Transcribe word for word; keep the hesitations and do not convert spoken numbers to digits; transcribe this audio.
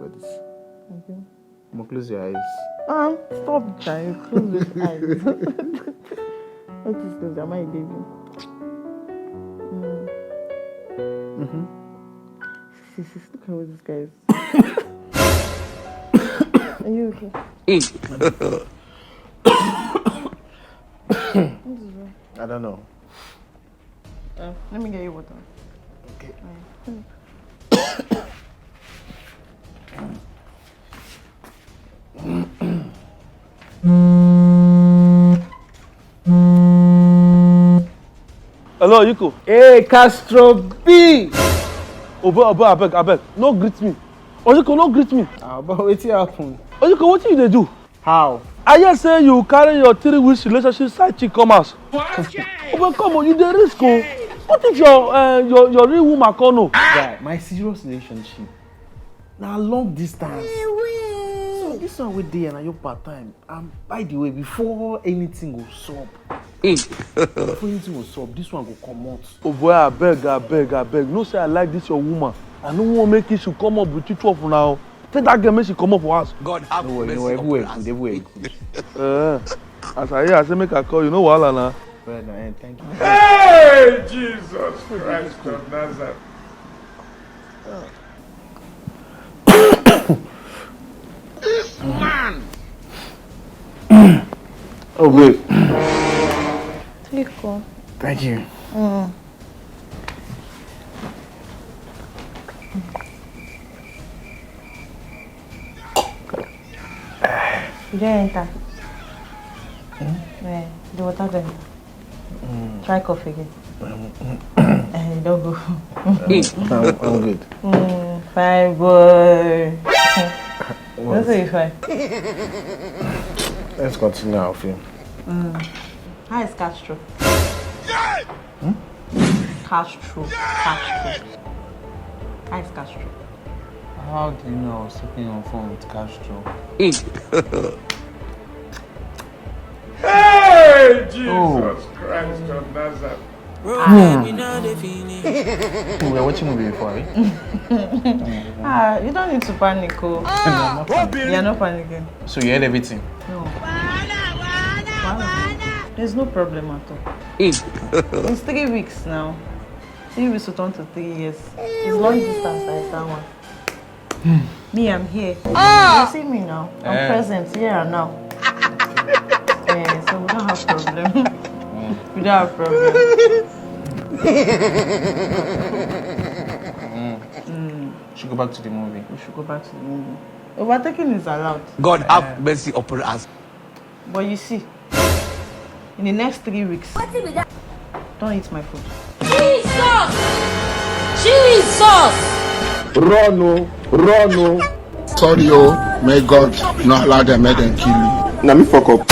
This. Okay. Mo close your eyes. Um, stop, Jai. Close your eyes. What is this? Am I a baby? Mm. Mm-hmm. Sis, sis, look at what this guy is. Are you okay? What is wrong? I don't know. Uh, let me get you water. Okay. Alright. Hello, Yuko. Hey, Castro B. Obo, Obo, abeg, abeg, no greet me. Oyiko, no greet me. Ah, but wetin happen? Oyiko, wetin you dey do? How? I hear say you carry your three weeks relationship side chick come house. Obo, come on, you dey risk o. What if your uh, your your real woman come know? Guy, my serious relationship na long distance. So this one wey dey here na your part time. And by the way, before anything go sup, before anything go sup, this one go comot. Oh boy, abeg, abeg, abeg. No say I like this your woman. I no wan make issue come up between two of una o. Tell that girl make she comot for house. God have mercy upon us. No worry, no worry. Everywhere good, everywhere good. Uh, as I hear, I say make I call you. No wahala na. Well, no, eh, thank you. Hey, Jesus Christ of Nazareth. This man. Oh, babe. Liko. Thank you. Mm. You don enter? Hmm? Yeah, the water don enter. Mm. Try cough again. Eh, you don go. I'm, I'm good. Mm, fine boy. Don't say you fine. Let's continue our film. Mm. How is Castro? Hmm? Castro. Castro. How is Castro? How do you know I was talking on phone with Castro? Hey, Jesus Christ of Nazareth. We were watching movie before, eh? Ah, you don't need to panic, oh. You are not panicking. So you heard everything? No. There's no problem at all. It's three weeks now. Three weeks will turn to three years. It's long distance like that one. Me, I'm here. You see me now. I'm present here and now. Yeah, so we don't have problem. We don't have problem. Mm. Should go back to the movie. We should go back to the movie. Overtaking is allowed. God have mercy upon us. But you see, in the next three weeks, don't eat my food. Jesus! Jesus! Run o, run o. Sorry o, may God not allow them, make them kill you. Na me fuck up.